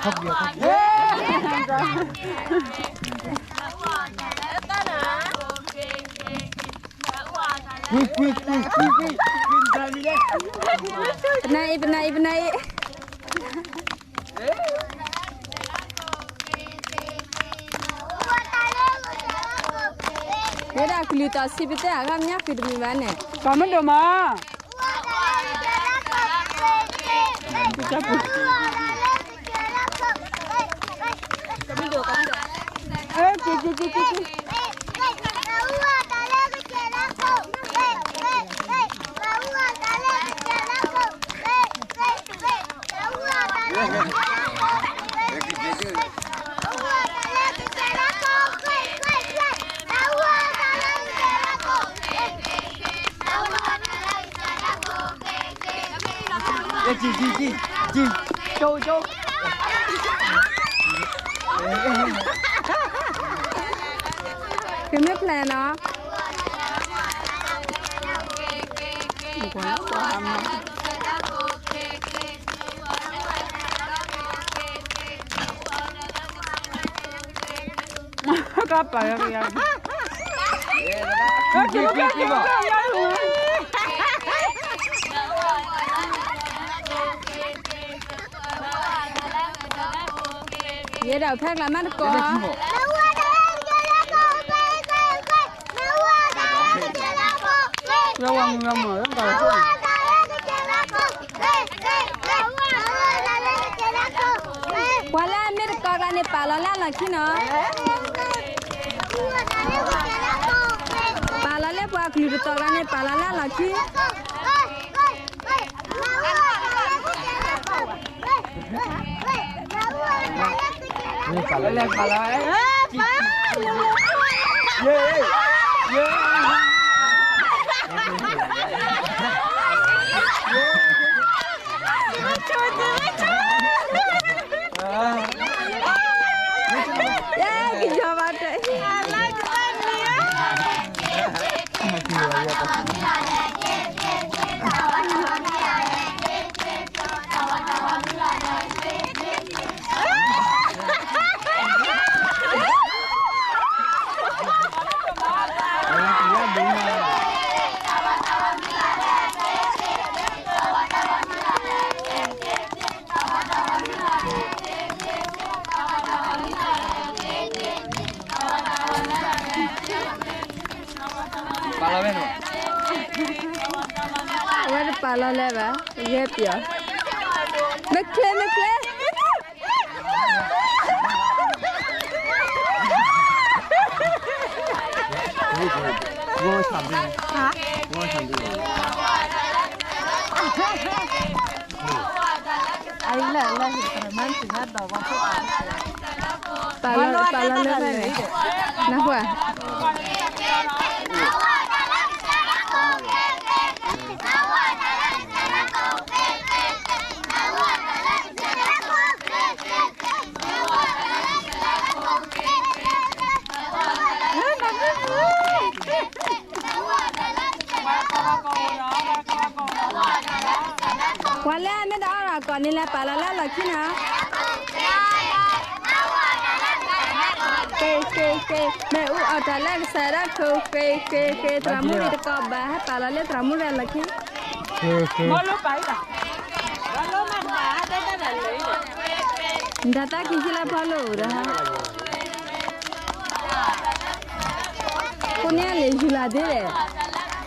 ကွံာ်ကွံာ်ကွံာ်ကွံာ်ကွံာ် ပနၢ်အံၤ ပနၢ်အံၤ ပနၢ်အံၤ ဝဲဒၣ်ကလုၢ်တီၢ်ဆံးပတဲအဂၤမညါဃုာ်တမံၤဘၣ်န့ၣ် ကီမ့ၢ်ဒိၣ်မး ကၠိကၠိ ကမ့ၢ်ဖျဲၣ်နီၤ ကပၤယၤ ယဲဒၣ်ဖဲကျါမးတကိး ပှၤလၢအမ့ၢ်တကိးကျါန့ၣ် ပာ်လီၤလၢအလီၢ်ခံနီၤ ပာ်လီၤလၢပှၤကလုာ်တတီၤကျါန့ၣ် ပာ်လီၤလၢအလီၢ်ခံ ပာ်လီၤလၢ ပာ်လီၤလၢ ကယီၤဘၣ်တၢ် ပာ်လီၤဝဲန့ၣ် အဝဲတပာ်လီၤလၢၤဘၣ် ယဲပျီၤ မ့ၢ်ချ့ မ့ၢ်ချ့ ပာ်လီၤ ပာ်လီၤလၢၤဘၣ်န့ၣ် နၢ်ဟူဧါ ပှၤလၢအမ့ၢ်တအီၣ်တၢ်ကိးန့ၣ် လဲၤပာ်လီၤလၢအလီၢ်ခံနီၤ ဃ့ ဃ့ ဃ့ မ့ၢ်အူအီၣ်တၢ်လၢကစၢ်ဒၣ်ခိၣ် ဃ့ ဃ့ ဃ့ သရၣ်မူရံတကိးဘၣ် ဟဲပာ်လီၤလၢသရၣ်မူရံအလီၢ်ခံ နတၢ်သးကံၢ်ဆံလၢဖီလိၣ်ဒီး ကိးန့ၢ်လၢယူၤလၢ်သ့လဲၣ်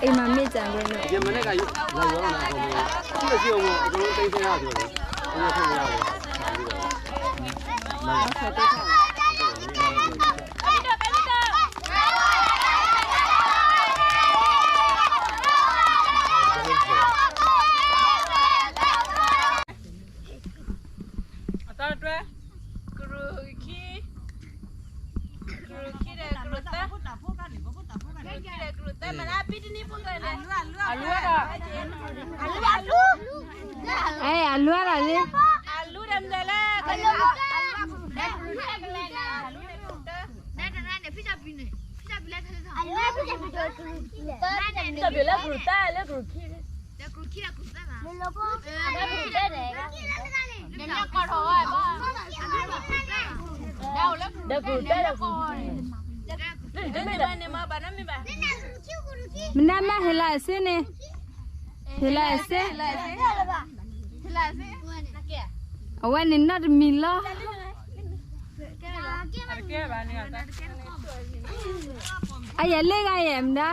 အံၤမၤမ့ၢ်စၢ်ဝဲန့ၣ် အတၢ်တွဲ ကရူၢ်ခံ ကရူၢ်ခံဒီးကရူၢ်သၢ ကရူၢ်ခံဒီးကရူၢ်သၢ မၤလၢပံတနံၤဖိကျဲန့ၣ် အလူၤဒီး အလူၤ အလူၤ အဲ အလူၤဒီးလံ အလူၤဒီးမနုၤလဲၣ် အလူၤ အလူၤ တၢ်ပျိလၢကရူၢ်သၢလၢကရူၢ်ခံ ကရူၢ်ခံဒီးကရူၢ်သၢဘၣ် ကရူၢ်သၢန့ၣ် နမ့ၢ်ကီၢ်ထီၣ်ဝဲဘၣ် မနၤမ့ၢ်ဟ့ၣ်လီၤအစ့န့ၣ်, ဟ့ၣ်လီၤအစ့, အဝဲန့ၣ်နီတမံၤလီၤ. အယဲၢ်လ့ဂၤယဲၢ်မနုၤ,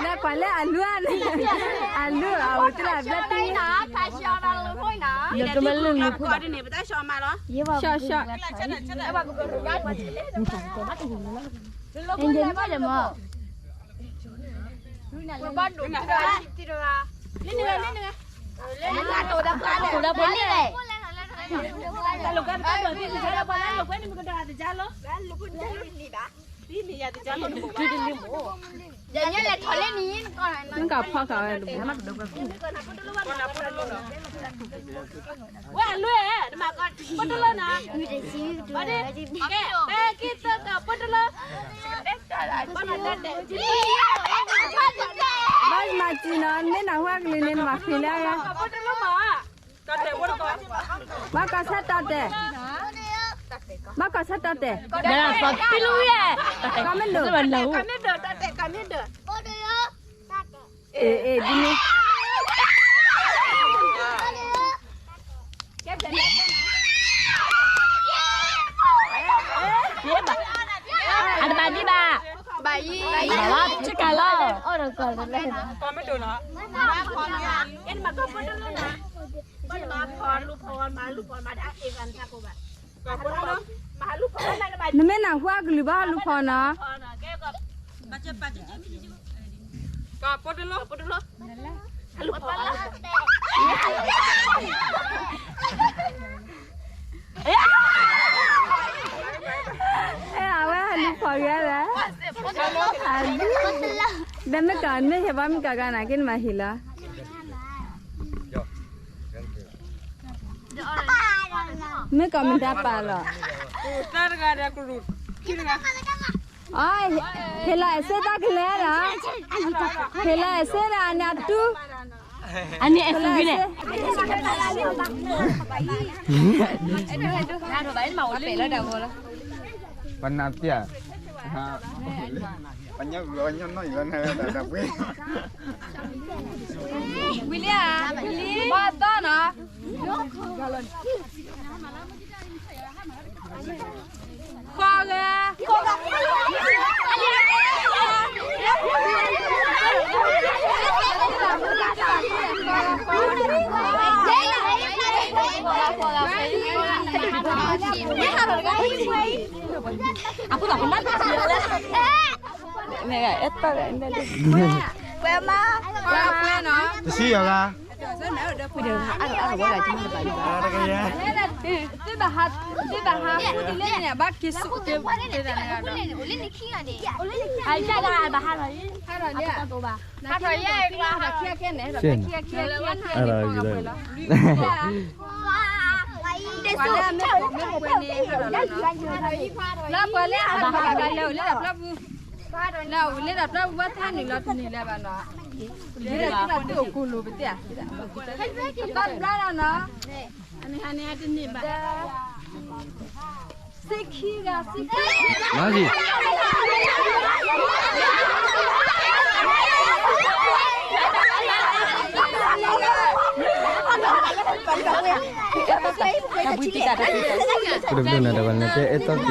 လၢကွၢ်လၢအလူန့ၣ်, အလူအအိၣ်တလၢဘျၢတံၢ်, ရှော့ရှော့, နကဖီၣ်ဃာ်ဝဲတဘိ, ဝဲအလွဲၢ်, ပတလီနၤ, ဘၣ်ဒ့, ကဲ, ကဲ, က့ၤသၢကပတလီ, ဘၣ်မၤစံၣ်နီၤ, မ့ၢ်နၢ်ဟူအကလုၢ်န့ၣ် နမၤဃံလၢအဂၤ, ဘၣ်ကီၢ်ဆၢတီတဲာ်, ဘၣ်ကီၢ်ဆၢတီတဲာ်, ကီၢ်မ့ၢ်ဒိၣ်, ကီၢ်မ့ၢ်ဒိၣ်, အ့ၣ် အ့ၣ် ဒ်န့ၣ် အတဘၣ်ဒံးဘၣ်, ဘၣ်အံၤ, ဘၣ်လီၤ, ဆ့ကၤလီၤ, အီၣ်ဒီးကီၢ်လီၤ, ကီၢ်မ့ၢ်ဒိၣ်လီၤ, နမ့ၢ်နၢ်ဟူအကလုၢ်ဘၣ်လူၤဖီနီၤ, အဝဲလူၤဖီဂၤလဲၣ်, ဒီးမ့ၢ်ကီၢ်မ့ၢ်ဟ့ၣ်ဘၣ်မ့ၢ်ကီၢ်ဂၤနာ်က့နမၤဟ့ၣ်လီၤ မ့ၢ်ကီၢ်မတၤပာ်လီၤ, အ, ဟ့ၣ်လီၤအစ့တၢ်ကလဲၤဒီး, ဟ့ၣ်လီၤအစ့ဒီးအန့ၣ်အတူ, အန့ၣ်အစ့န့ၣ်, ပနၢ်ပျၢ်, ပညိၣ်ပညိၣ်နီၢ်အံၤလီၤန့ၣ်, ဝံၤလံဧါ, ဝံၤလံ, ဘီသီနီၤ, ဃီဂၤ, အဖိသးဖိမး, ပှဲၤမး, ပှဲၤနီၤ, တဆံယီၤဂၤ, တဂၤ, သ့ၣ်ဘၣ်ဟး, သ့ၣ်ဘၣ်ဟး, ဃုတလဲန့ၣ် ဘၣ်က့ၤဆူၣ်က့ၤ, အဘၣ်ဟးလီၤ, ဟးထီၣ်ယဲၢ်, ဟးထီၣ်ခံခဲန့ၣ်, ဟးထီၣ်ခံခဲ, ခံခဲန့ၣ်, လၢပှၤလၢအဘၣ်ဟးလီၤလဲၤအိၣ်လၢတၢ်ပျီပူၤ, လၢအိၣ်လၢတၢ်ပျီပူၤ ဘၣ်သးနုာ်လီၤတန့ၢ်လၢၤဘၣ်နီၤ, လၢတၢ်ပျီပူၤအိၣ်ကိၢ်လိာ်ပသ့ၣ်ဧါ, တၢ်ပျီပျီလီၤနီၤ, အန့ၣ်ဟးန့ၣ်တန့ၢ်ဘၣ်, ဆံခံဂၤ, ဆံခံဂၤ, ပတဘျုးနၤတဂၤန့ၣ် တဲအဲၣ်တီၢ်က့ၤ, ခံ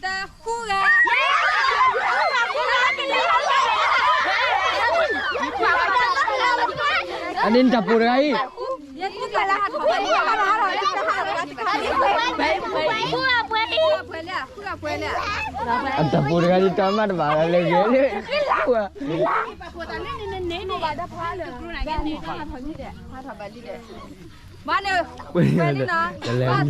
သၢဃုဂၤ, အန့ၣ်နတၢ်ပိာ်တဂၤအံၤ, ပှဲၤလၢ အတၢ်ပိာ်တဂၤဒ်တၢ်မၤတဘၣ်လၢဂ့ၤလၢ ဝါန့ၣ် တလဲၤမူဖျဲးလီၤ တလဲၤ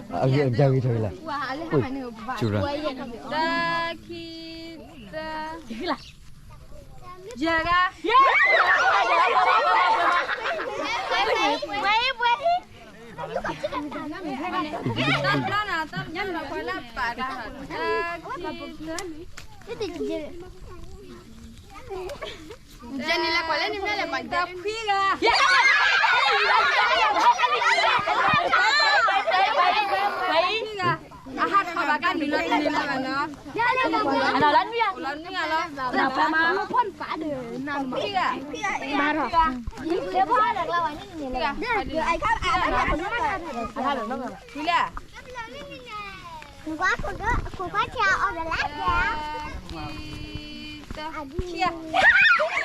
အဂ့ၤအဂ့ၤထီၣ်လီၤ ဝ့ၢ် ကၠူရၤ တၢ ခံ တၢ ယဲၢ်ဂၤ တဘျီနီၤ တဘျီနီၤ ပှၤလၢပာ်တၢ် တၢ ခံ တၢ ယဲၢ်န့ၣ်လဲၤကွၢ်လၢနမ့ၢ်လဲၤကွၢ် တၢ ခွံဂၤ ခွံဂၤ အဟးထီၣ်ဘၣ်ကါမံၤလီၤတန့ၢ်လၢၤဘၣ်နီၤ လီၤနွံဂၤလီၤ ခွံဂၤ ခွံဂၤ ခွံဂၤ ခွံဂၤ ဘၣ်တဘျီ ဘျီနီၢ်စၢ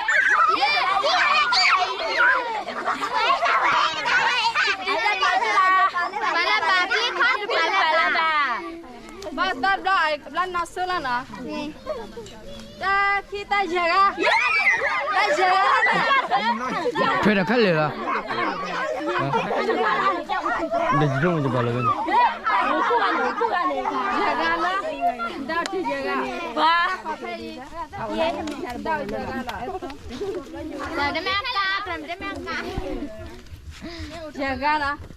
လီၤနီၤ တၢ ခံ တၢ ယဲၢ်ဂၤ တၢ ယဲၢ်ဂၤ ထွဲဒီးခဲလၢာ်လီၤ ဒီးယဒိၣ်မ့ၢ်တဘၣ်လီၤ ယဲၢ်ဂၤလီၤ တၢ ယဲၢ်ဂၤ ပှၤ တၢ်မ့ၢ်ကါ တၢ်မ့ၢ်ကါ ယဲၢ်ဂၤလီၤ